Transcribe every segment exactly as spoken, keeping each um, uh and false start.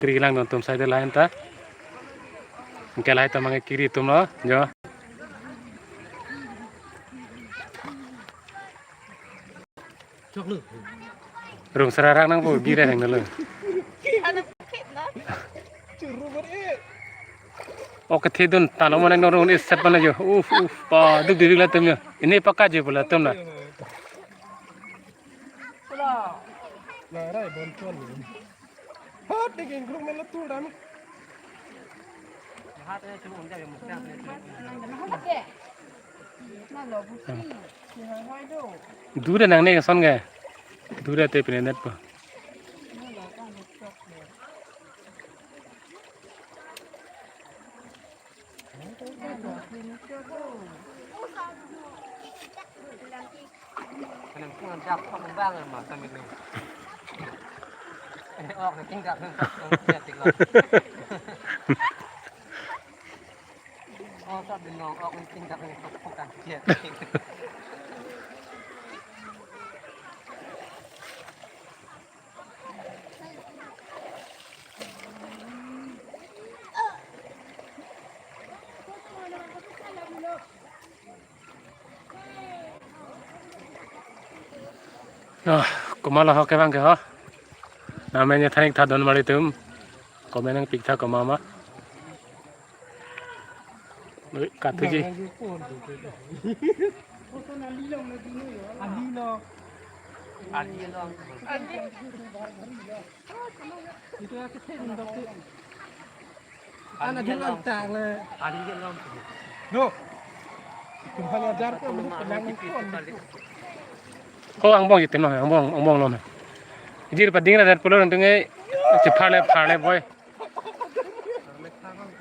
kiri lang don atum sai de lain ta. Anke lahai ta mang kiri atum lo jo. Rung sararak nang po bira nang nalo. Oke, thedun talo mo nang rung iset mana jo. Uf, uf, pa duk diri latum jo. Ini pakai je pula tum na. Hot ding, inglung melo tu dam. Dure nang ne son ke. Dure te pine net po. Kanang kung dak kung bang ma kami ni. Ini ok na tingkap na kung dia tingkap. Oh, sa binong ok na tingkap na kung kan dia. Ah, komat lo ho kevang ke ho. Name ne thanik tha don mari tum. Komen nang pik tha komat ma. Ui, katu ji. Itu ya kita dok. Ana dun ang tang le. No. Tum hanya dar ko menu penang ni kon. Ko angbong itim lo, angbong, angbong lo. Jir pading ra dat pulo nang tunge. Chepharle, pharle boy.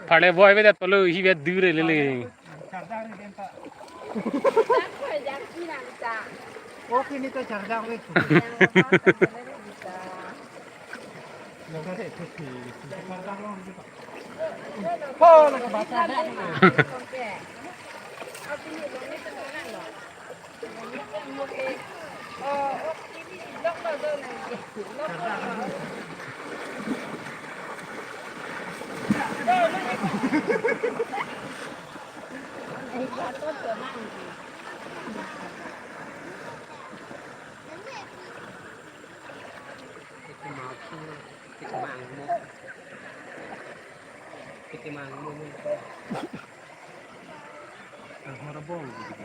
Pharle boy be dat pulo hi be dure lele. Chardang ni denta. Oke ni to chardang be.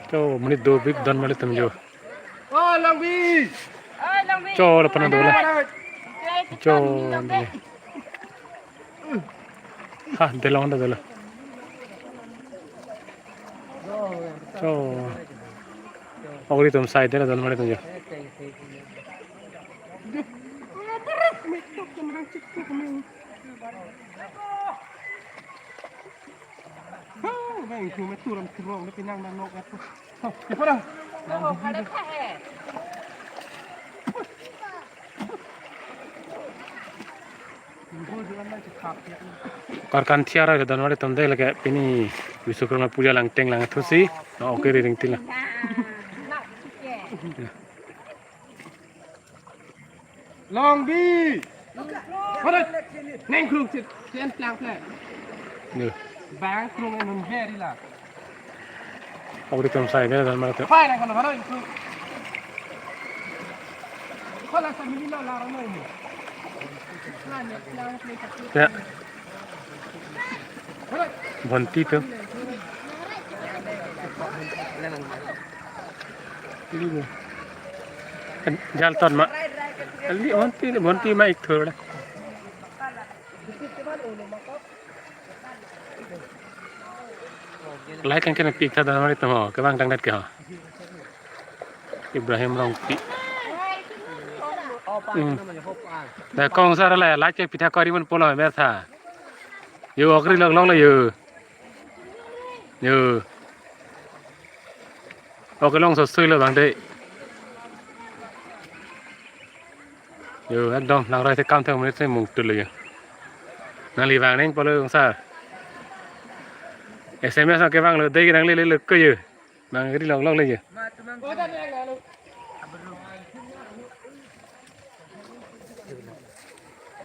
Cho, monit do bik don mali tum jo. Oh, Longbi! Cho, la pana do la. Cho, dole. Ha, delong da dole. Cho. Ogri tum side de don mali tum jo. Bang thu me turam thurong le pinang nang nok atu. Di pada. Karkan thiara ke don mali tum de lake pini Biswakarma puja lang teng lang thusi. No, oke, riring tila. Longbi. Hore. Neng krung sit. Sen plang plang. Nè. Bang krung en nun very la. Ogri tum sai be don mali tum. Pai nang kono hore krung. Kola sa mili la la ro no ini. Ya. Bonti tu. Jal ton ma. Ali bonti, bonti ma ik thur. Lai kangke nangpik tha don mali tum ho, kevang tangdet ke ho. Ibrahim Rongpi. Hmm. Da kong sar la, la che pitha kori mon polo mer tha. Yo, ogri lok lok le yo. Yo. Oke, long so sui lo bang de. Yo, ekdom langroi te kam thek monit se mung tul yo. Nangli vang neng polo sar. S M S oke vang lo de nang le le lo ke yo. Nang ri long long le yo.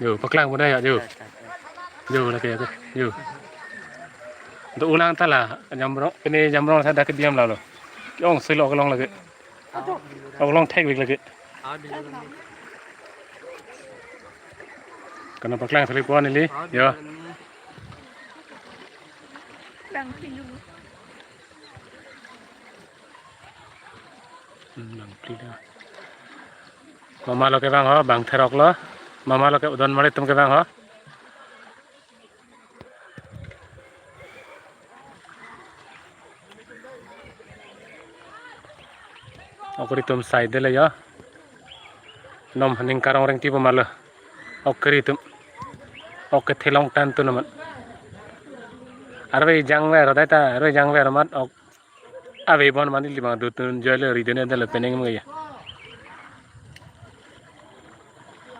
Yo, paklang pon ya yo. Yo, lake, lake. Yo. Do ulang tala, jamrong, pini jamrong sa dak diam lalo. Yong silo oklong lake. Oklong thek bik lake. Kana paklang sali puan ili. Yo. Hmm, bang pli da. Mama lo kevang ho, bang therok lo. Mama lo ke udon mari tum kevang ho. Okori tum side le yo. Nom haning karong reng tipo malo. Okori tum. Oke thelong tan tu naman. Arve jang ver dai ta, arve jang ver mat ok. Ave bon mani limang dutun joy le ri dene dale peneng mo ya.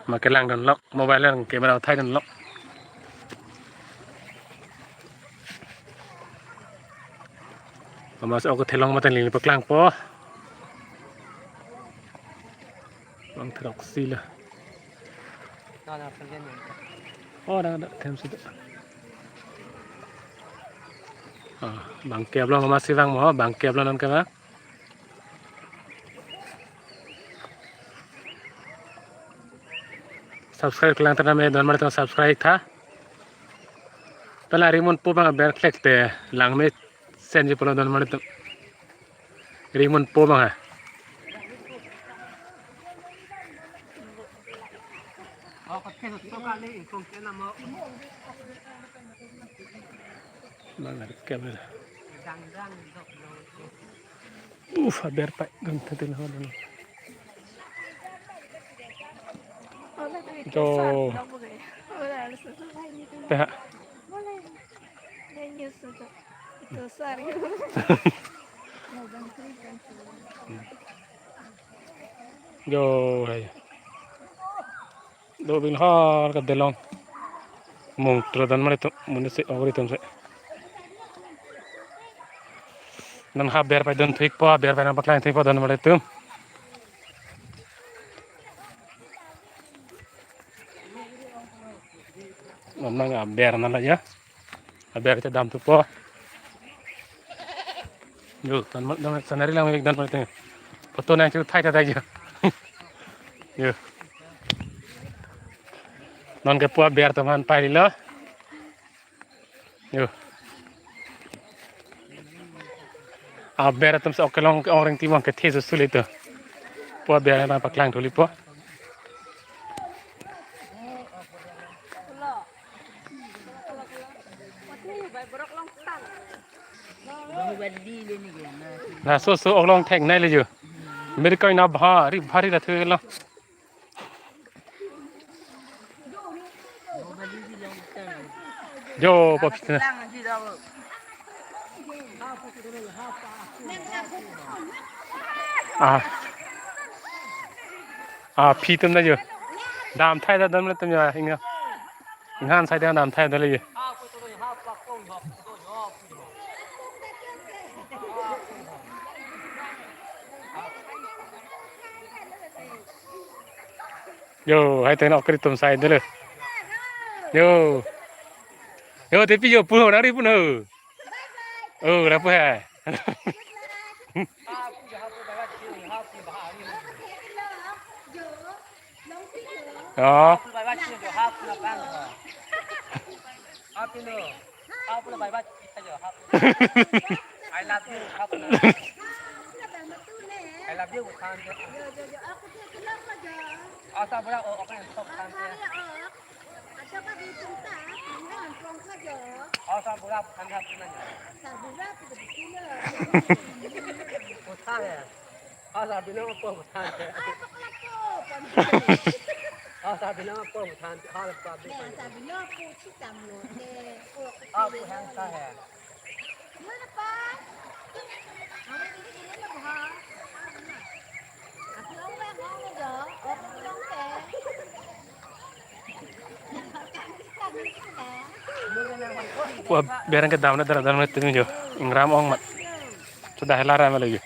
Ma kelang don lok, mobile lang camera uthai don lok. Mama so ko thelong matan lili paklang po. Bang therok si lo. Oh, dak, dak, them si dak. Ah, bang kep lo mama si bang mo, bang kep lo non ke bang. Subscribe kelang tana me don mari tong subscribe tha. Pala ri mon po bang ber klek te lang me sen ji pulo don mari tong. Ri mon po bang ha. Bang ri kep lo. Uf, aber pai gam tha tel hon. Jo. Teh. Jo, hai. Do bin har ka delong. Mung tro don mari tum, mun si okori tum se. Non ha ber pai don thik po, ber pai nang paklang thik po don mari tum. Non nang aber na la ya. Aber ta dam tu po. Yo, tan mat dam sanari lang mik dan mat. Photo nang chu thai ta dai yo. Yo. Non ke po aber ta man pai lo. Yo. Aber atum se okelong ke orang timang ke thesu sulit tu. Po aber na paklang thuli po. Na so so oklong thek nai le yo. Mere koi na bhari bhari la thek lo. Jo, pop sitena. Ah. Ah, phi tum na jo. Dam thai da dam le tum ya hinga. Ngan sai da dam thai da le jo. Jo, hai tengok kri tum sai dulu. Jo. Jo, tapi jo puno nari puno. Oh, kenapa hai? Oh. I love you, Hapna. I love you, Hapna. Asa bura o, apa yang sok tante? Asa bura tante, tante. Asa bura tante, tante. Kota ya. Asa bina apa tante? Asa bina apa tante? Hala pa bina. Apa yang saya? Wah, berang ke damna dara dara tum jo. Ingram ong mat. Sudah lara malu jo.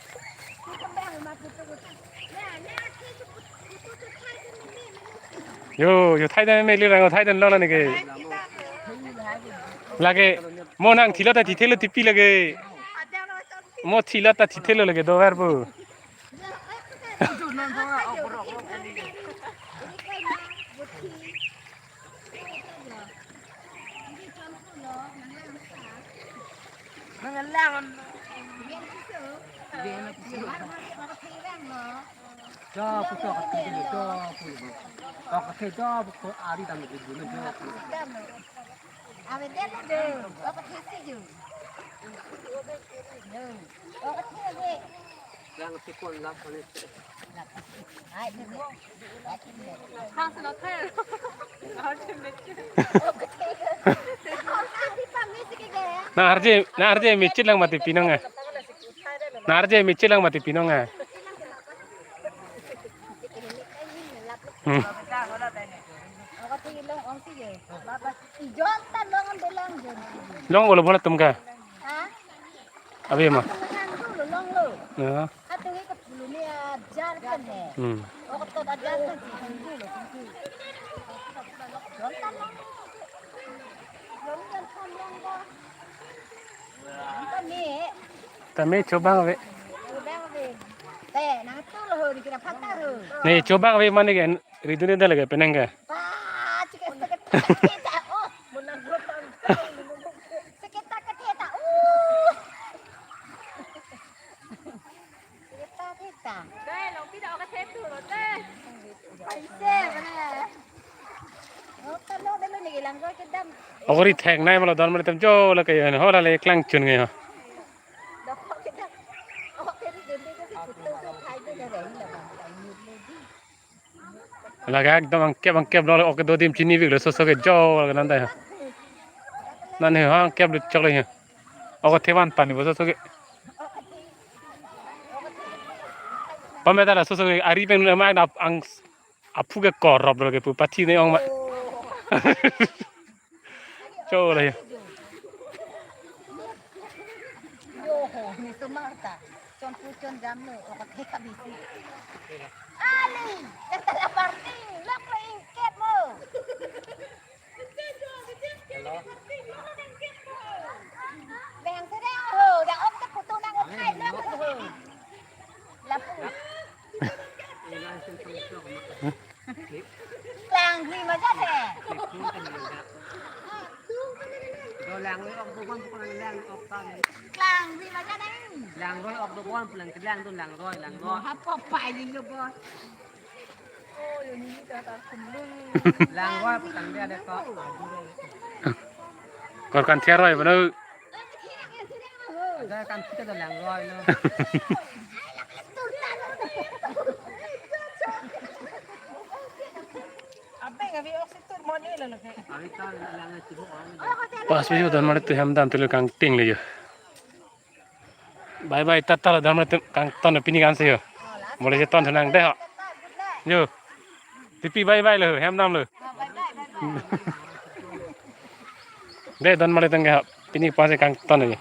Yo, yo thai dan me li rang thai dan lo la ni ke. Lake, mo nang thilo ta thithelo tipi lake. Mo thilo ta thithelo lake dover bu. Na arje, na arje mechit lang mati pinong ah. Na arje mechit lang mati pinong ah. Hmm. Long olo bola tum ka? Abi ma. Ya. Tame chobang ave. Ne chobang ave mane ke ridun de lage penang ke. Okori thek nai malo don mali tem jo la ke ho la le klang chun nge ho. Lake ekdom angkep angkep lo, ok do adim chinivik lo soso ke jo lake nang dai ha. Nang he ha angkep lo chok lo ha. Ok thevan pani bo soso ke. Pameta la soso ke ari pen ma ang aphu ke korop lo ke pu pathi ne ong ma. Cho la ya. Yo ho, ni so Marta. Chon pu chon jam lo, ok thek ka bisi. Ali, kata la parti, lok lo ingket mo. Bang sere ho, da om ta kutu nang othai lok ho. Lapu. Klang hui ma ja de. Klang hui ma ja de. Langroi ok do bon pulang ke lang do langroi, langroi. Hap pop pai di lo bon. Oh, yo ni ta ta kumlung. Langroi pulang dia de ko. Kor kan thiar roi bono. Ada kan kita do langroi lo. Pas pi don mali tu hem dam tu le kangting le yo. Bye bye tata lo don mali tu kangton pini kan se yo. Mole je ton thunang de ho. Yo. Tipi bye bye lo hem dam lo. De don mali tang ke ho. Pini pas kangton yo.